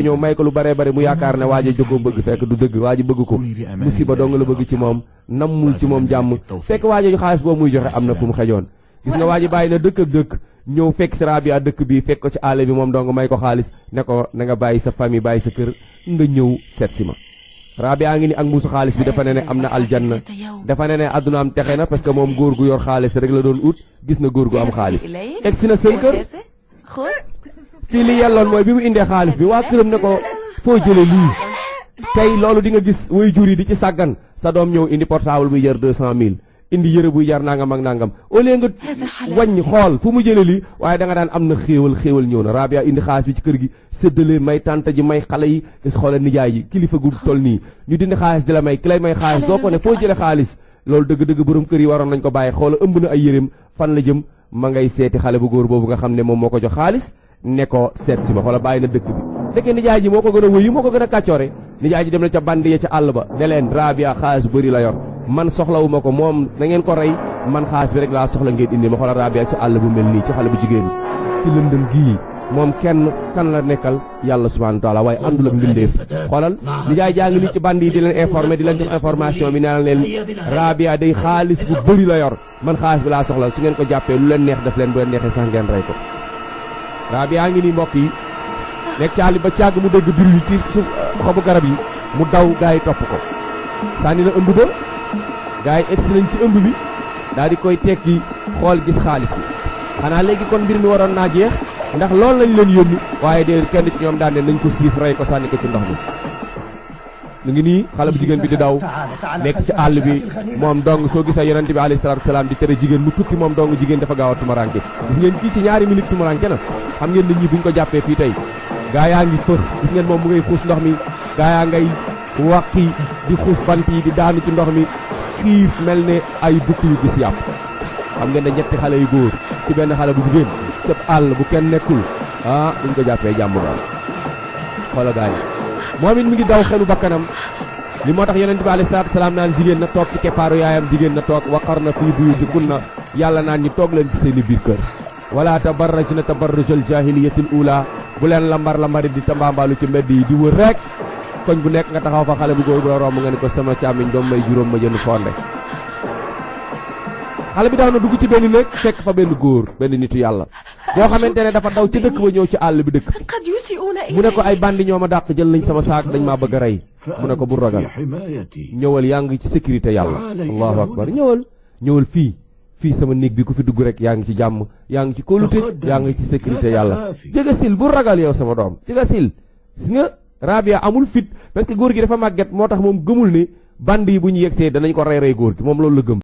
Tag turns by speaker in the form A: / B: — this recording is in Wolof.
A: ñëw may ko lu bare bare mu yaakaar ne waaja jóg ko bëgg fekk du dëgg waaji bëgg ko musiba dong la bëgg ci moom nammul ci moom jàmm fekk waaja xaalis boobu muy joxe am na fu mu xejoon gis nga waaji bàyyi na dëkk ak dëkk ñëw fekk si Rabia dëkk bi fekk ko ci àll bi moom dong may ko xaalis ne ko na nga bàyyi sa famille bàyyi sa kër nga ñëw seet si ma Rabia ngi ni ak mbuusu xaalis bi dafa ne am na aljanna dafa ne àdduna am texe na parce que moom góor gu yor xaalis rek la doon ut gis na góor gu am xaalis egg si na seen kër fii li yelloon mooy bi mu indee xaalis bi waa këram ne ko foo jële lii tey loolu di nga gis way jur yi di ci sàggan sa doom ñëw indi portable buy jar 200 000 indi yëre buy jar nangam ak nangam au lieu nga wàññi xool fu mu jële lii waaye da nga daan am na xéewal ñëw na Rabia indi xaalis bi ci kër gi séddale may tante ji may xale yi gis xoolal nijaay yi kilifa gu toll nii ñu dindi xaalis di la may ki lay may xaalis doo ko ne foo jële xaalis loolu dëgg-dëgg borom kër yi waroon nañ ko bàyyi xoola ëmb na ay yëreem fan la jëm ma ngay seeti xale bu góor boobu nga xam ne moom moo ko jox xaalis ne ko seet si ma xoola bàyyi na dëkk bi ndeke nijaay ji moo ko gën a wëyu moo ko gën a kàccoore nijaay ji dem na ca bandi ya ca àll ba ne leen Rabia xaalis bu bëri la yor man soxlawuma ko moom na ngeen ko rey man xaalis bi rek laa soxla ngeen indi ma xoola Rabia ci àll bu mel nii ci xale bu jigéen ci lëndëm gii moom kenn kan la nekkal yàlla subhanahu wa taala waaye àndul ak mbindeef xoolal nijaay jaa ngi nii ci bandi yi di leen informer di leen jox information bi naan leen Rabia day xaalis bu bëri la yor man xaalis bi laa soxla su ngeen ko jàppee lu leen neex def leen bu leen neexee sax ngeen rey ko Rabia ngi nii mbokk yi nekk ci àll ba càgg mu dégg bir yi ci suuf xobu garab yi mu daw gaa yi topp ko sànni na ëmb ba gaa yi egsi nañ ci ëmb bi daal di koy tekki xool gis xaalis bi xanaa léegi kon mbir mi waroon naa jeex ndax loolu lañ leen yónni waaye de kenn ci ñoom daan ne nañ ko siif rey ko sànni ko ci ndox mi mu ngi nii xale bu jigéen bi di daw nekk ci àll bi moom dong soo gisee yonent bi alayhi salaatu wasalaam di tere jigéen mu tukki moom dong jigéen dafa gaaw a tumaranke gis ngeen kii ci ñaari minute tumaranke na xam ngeen ne ñii buñ ko jàppee fii tey gaa yaa ngi fëx gis ngeen moom mu ngay xuus ndox mi gaa yaa ngay wàqi di xuus bant yi di daanu ci ndox mi xiif mel ne ay bukk yu gis yàpp xam ngeen ne ñetti xale yu góor ci benn xale bu jigéen cëb àll bu kenn nekkul buñ ko jàppee jàmm daal xoola gaa yi moom it mi ngi daw xelu bakkanam li moo tax yonent bi alayhi salaatu wasalaam naan jigéen na toog ci keppaaru yaayam jigéen na toog waqarna fii buyutikunna yàlla naan ñu toog leen ci seeni biir kër wala tabarrajna tabarrujal jaahiliyatil ula bu leen lambar di tambaambaalu ci mbedd yi di wër rek koñ bu nekk nga taxaw fa xale bu góor bu la romb nga ne ko sama càmmiñ doom may juróom ma jënd fonde xale bi daaw na dugg ci benn nekk fekk fa benn góor benn nitu yàlla boo xamante ne dafa daw ci dëkk ba ñëw ci àll bi dëkk mu ne ko ay bandi ñoo ma dàq jël nañ sama saak dañ maa bëgg a rey mu ne ko bu ragal ñëwal yaa ngi ci sécurité yàlla allahu akbar ñëwal fii sama néeg bi ku fi dugg rek yaa ngi ci jàmm yaa ngi ci kóolute yaa ngi ci sécurité yàlla jega sil bu ragal yow sama doom jega sil gis nga Rabia amul fit parce que góor gi dafa màgget moo tax moom gëmul ni bandi yi bu ñu yegsee danañ ko rey góor gi moom loolu la gëm